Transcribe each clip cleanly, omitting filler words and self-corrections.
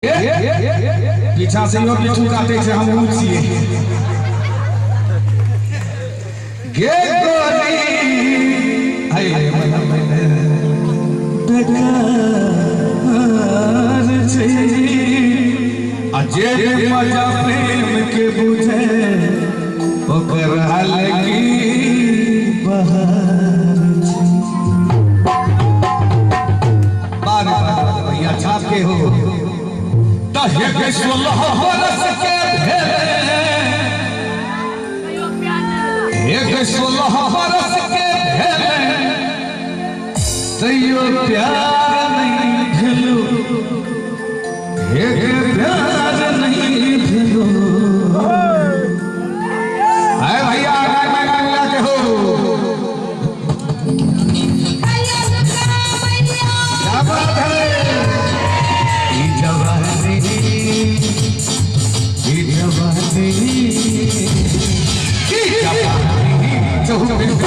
पीछा से यो पिट्ठू काटे छे हम ऊ छिए गे गोरी हाय बेकार छे आ जे मजा प्रेम के बुझे ओकर हाल की बहार छे। बार बार भैया छाप के हो तहे के 16 बरस के भेले एक 16 बरस के भेले तैयो प्यार नहीं भेलो एक प्यार नहीं भेलो। आए भैया आगे में मिला के हो क्या बात है। ई जवानी ई जवानी ई जवानी चौबीस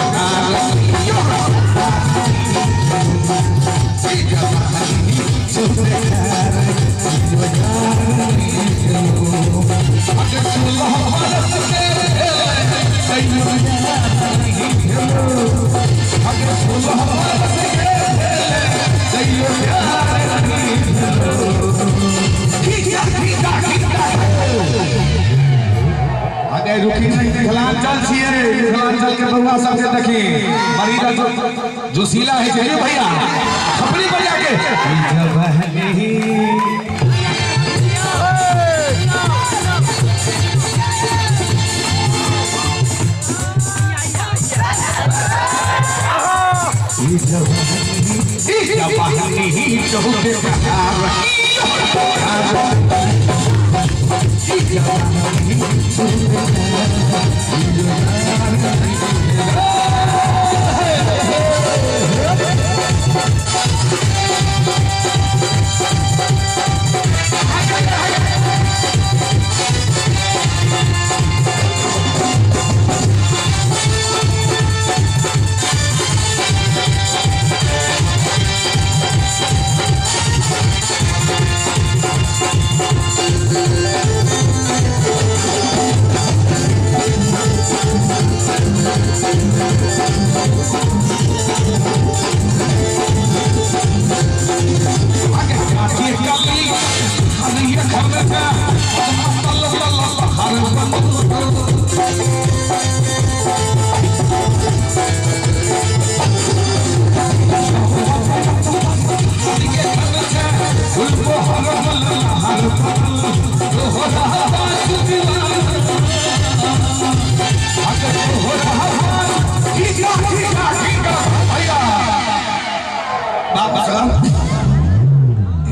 रुकी नहीं मिथिलांचल छिए मिथिलांचल के बउआ सबके देखी मरीजा जो जोशीला है चाहिए भैया खपरी पर जाके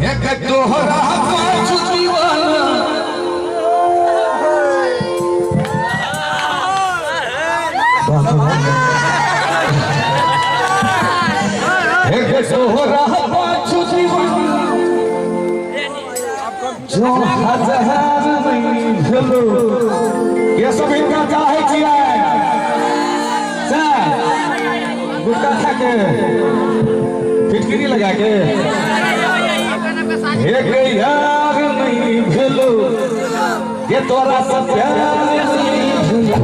एक तोहरा पाँच दीवाना एक तोहरा पाँच दीवाना जो हजार नहीं भेलो ये सब इनका चाहे छियै गुटखा खा के फिटकिरी लगा के एक यार नहीं भेलो ये तोरा सब प्यार नहीं भेलो।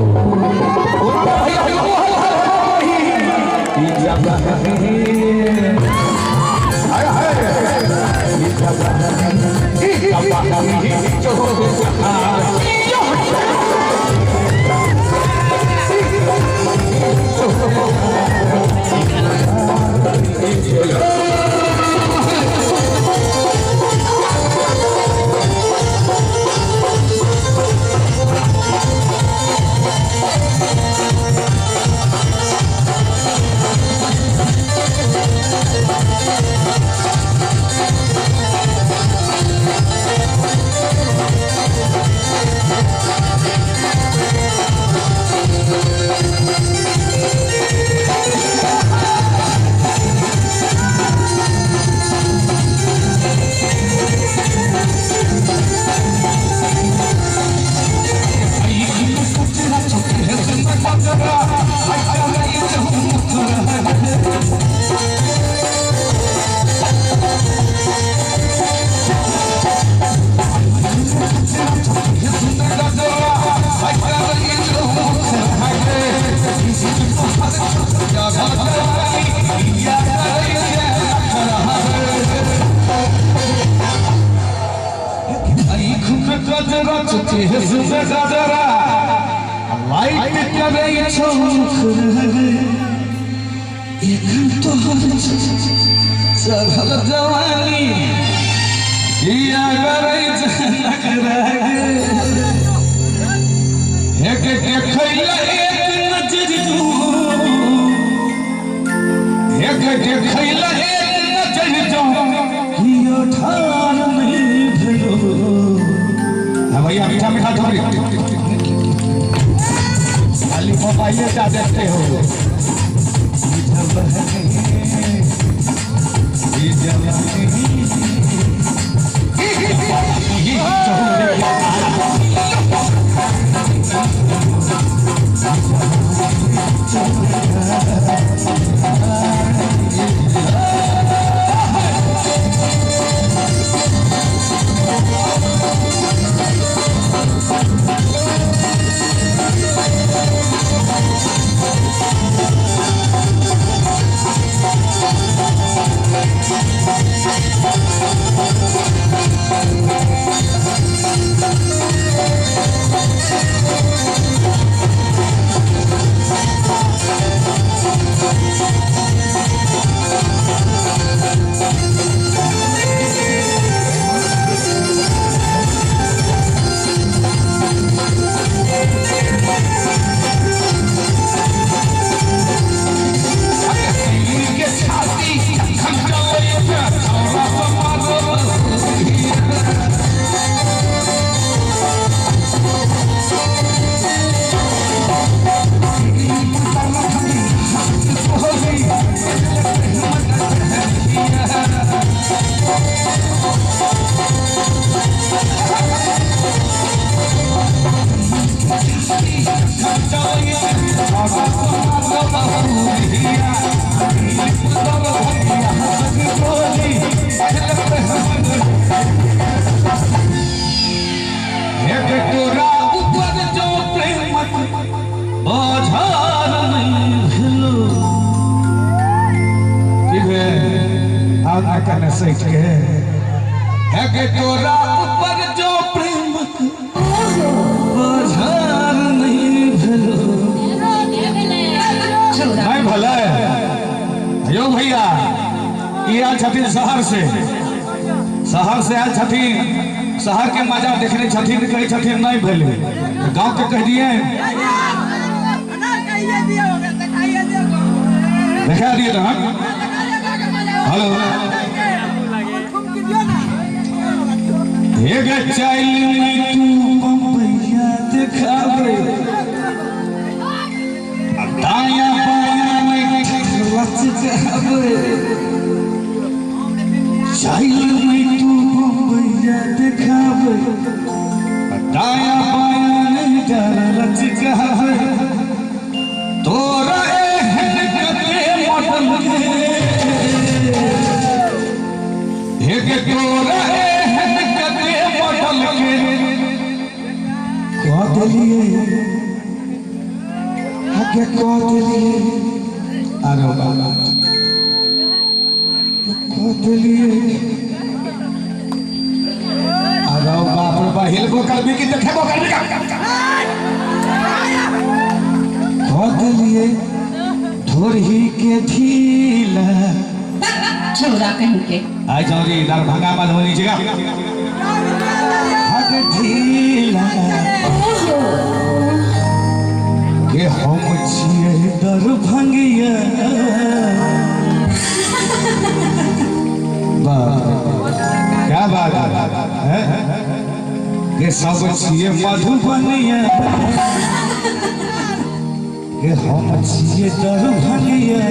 लाइट करै छौ एखन तोहर चढ़ल जवानी किया करै छै नखरा गे। एक देखै ला एक नजर तू, एक देखै ला एक नजर जो कियो ठार नहीं भेलो। हाँ भैया मीठा मीठा थोड़ी खाली मोबाइल क्या देखते हो। तोरा ऊपर जो प्रेमक बाजार नहीं भेलो। ठीक है आना करने सही के है कि तोरा ऊपर जो प्रेमक बाजार नहीं भेलो। नहीं भले यो भैया ई आयल छथिन शहर से, शहर से आयल छथिन, शहर के मजा देखने छथिन, कहै छथिन नहीं भेलै, गांव के कह दिए देखा दिए तो हम। हेलो एक चाइल में तू बम्बैया दिखावे, दाया बाया में लचकावे, चाइल में तू बम्बैया दिखावे, दाया बाया नहीं डर लचकावे, तोरा एहन कते मॉडल के, एक तोरा एहन कते मॉडल के कह देलिए, आगे कह देलिए, अरे बाबा कह देलिए, अरे बाप रे बा हिलबो करबी कि देखेबो करबी का कह देलिए ढोरही के ढीला छौरा कहीं के आई जाओ रे दरभंगा मधुबनी जगह हग ढीला के हम छियै दरभंगिया। क्या बात है के सब छियै मधुबनिया, के हम छियै दरभंगिया,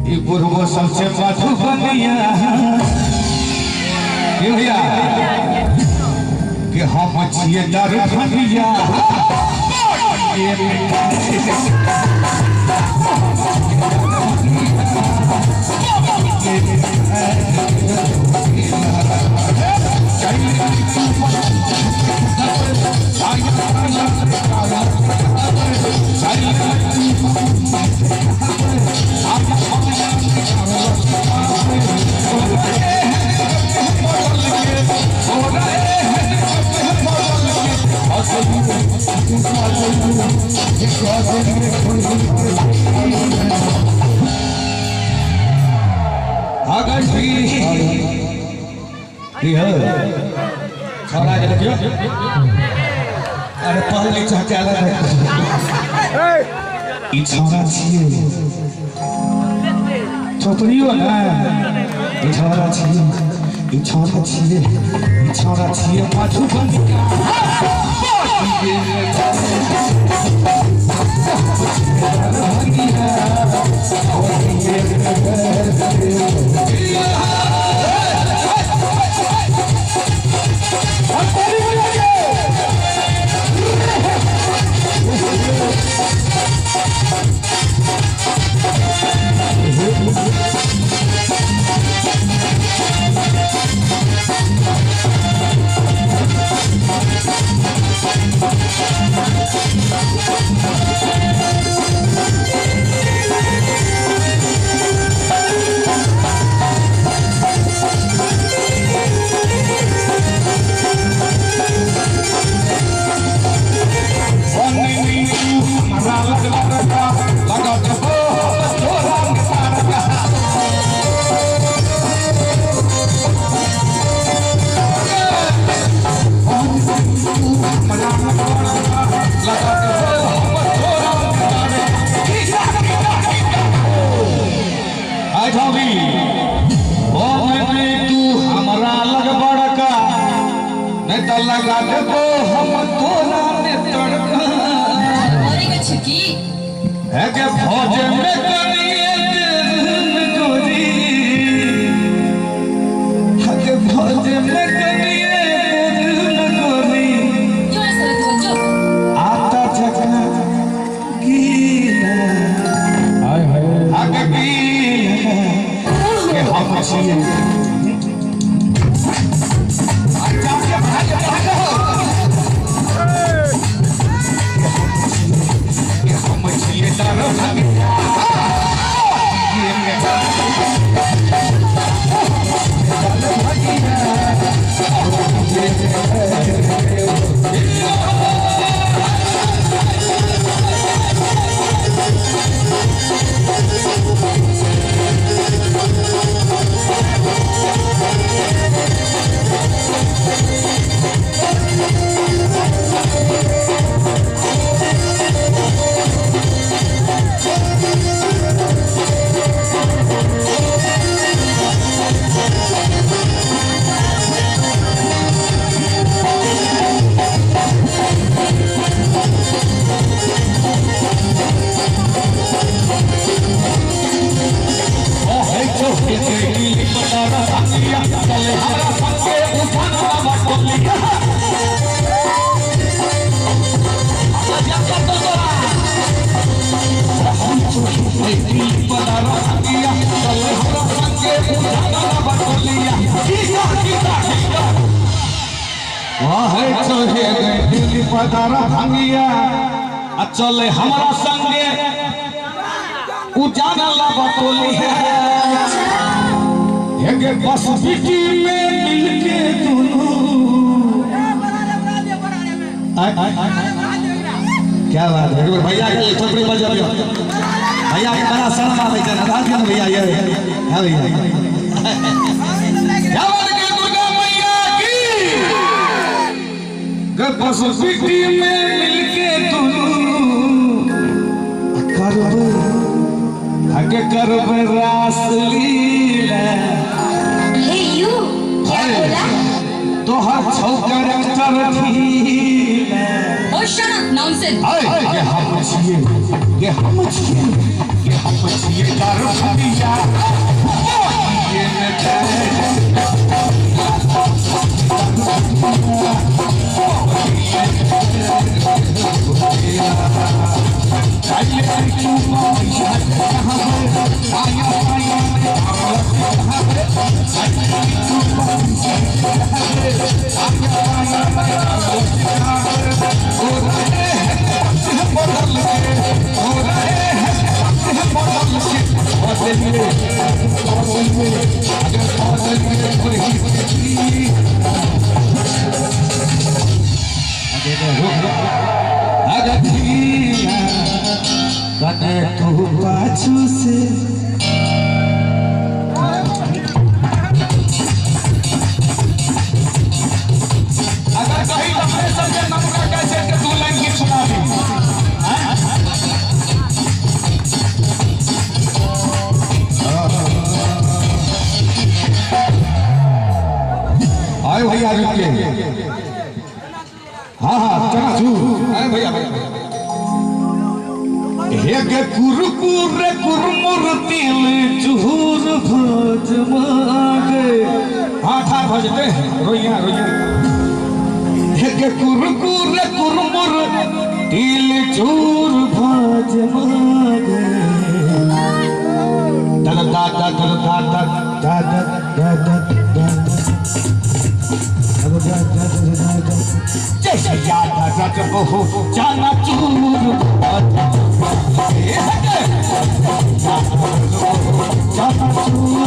ई बुढ़बो सबसे मधुबनिया। के भैया के हम छियै दरभंगिया। अगर की हो छौड़ा के देखियो अरे पहले चहके अलग ई छौड़ा छियै छोकरियो ना ई छौड़ा छियै ई छौड़ा छियै ई छौड़ा छियै मधुबनी लगा देबो हम तोरा में तड़का मरे के छिकी है के फौज में करिए गोरी है के फौज में करिए गोरी जो सर तो जो आता जगना गीला हाय हाय आगे गीला के हम छिए चले हमारा संगे उजाला बटोली है एक बस बिटी में मिलके दोनों क्या बात है भैया के थोड़ी बजा दियो भैया के बड़ा शर्म आवे छै ना दियो भैया ये हां भैया क्या बात है दुर्गा मैया की के बस बिटी में मिलके दोनों करब आगे करब रास लीला हे you क्या बोला तोहर छौ कैरेक्टर ढीला ओ शट अप नॉनसेंस ये हम छिए ये हम छिए ये हम छिए दरभंगिया ये न अगर अरे तू पाछू से अगर कहीं अपने सबके नमूना कैसे के दो लाइन गीत सुना दी। आए भैया रुके, हाँ हाँ चना चू। आए भैया भैया हे गे कुरकुर कुरमुर तिल चूर भज मागे। हाँ ठार भजते रोइया रोइया। हे गे कुरकुर कुरमुर तिल चूर भज मागे। दादा दादा दादा दादा दादा दादा जय यादा रज बहु जाना चूर जाना चूर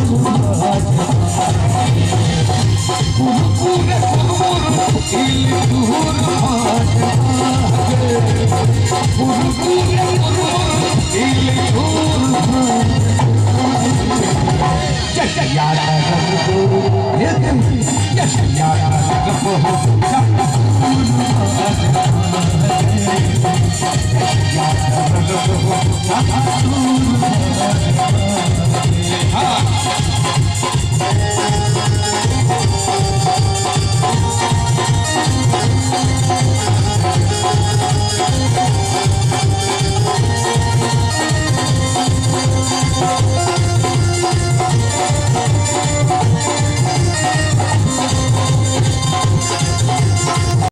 जय यादा रज बहु